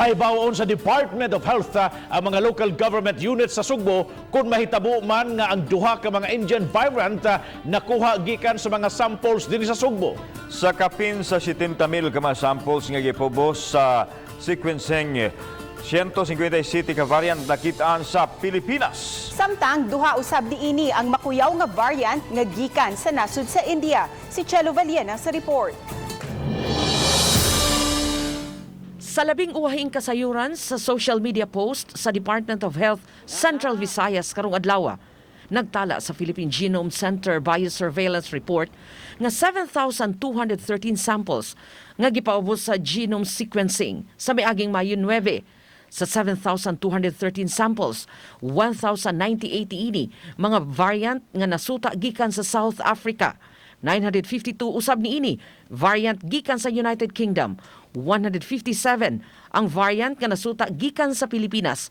Pahibawon sa Department of Health ang mga local government units sa Sugbo kung mahitabo man nga ang duha ka mga Indian variant nakuha gikan sa mga samples dinhi sa Sugbo. Sa kapin sa 70,000 ka mga samples nga gipubos sa sequencing, 157 ka variant nakitaan sa Pilipinas. Samtang duha usab niini ang makuyaw nga variant nga gikan sa nasud sa India. Si Chelo Valiena sa report. Sa labing uwahing kasayuran sa social media post sa Department of Health Central Visayas karong adlaw, nagtala sa Philippine Genome Center Biosurveillance Report nga 7,213 samples nga gipaubos sa genome sequencing sa miaging Mayo 9. Sa 7,213 samples, 1,098 ini mga variant nga nasuta gikan sa South Africa. 952 usab niini variant gikan sa United Kingdom, 157 ang variant nga nasuta gikan sa Pilipinas.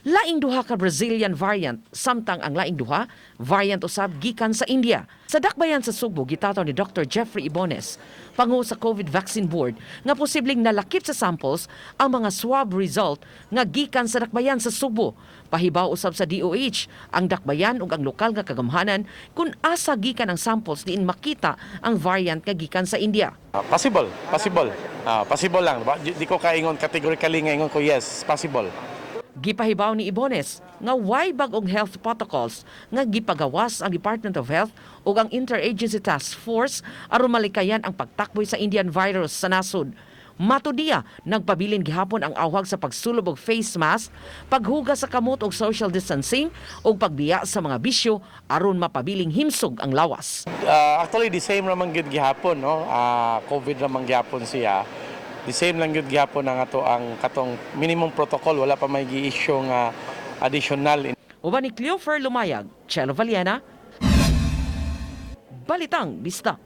Laing duha ka Brazilian variant, samtang ang laing duha variant usab gikan sa India. Sa dakbayan sa Sugbo, gitataw ni Dr. Jeffrey Ibones, pangu sa COVID Vaccine Board, nga posibleng nalakip sa samples ang mga swab result nga gikan sa dakbayan sa Sugbo. Pahibaw usab sa DOH ang dakbayan ug ang lokal nga kagamhanan kung asa gikan ang samples diin makita ang variant nga gikan sa India. Possible, possible. Possible lang. Di ko kaingon categorically nga ingon ko yes, possible. Gipahibaw ni Ibones nga way bag-ong health protocols nga gipagawas ang Department of Health ug ang Interagency Task Force aron malikayan ang pagtakboy sa Indian virus sa nasod. Matud niya, nagpabilin gihapon ang awhag sa pagsulob og face mask, paghugas sa kamot og social distancing ug pagbiya sa mga bisyo aron mapabiling himsog ang lawas. Actually, the same raman gyud gihapon, no? COVID raman gihapon siya. The same lang gyud gihapon ang ato ang katong minimum protocol, wala pa may gi-issue nga additional. Uban ni Cleofer Lumayag, Chelo Valiena, Balitang Bisdak.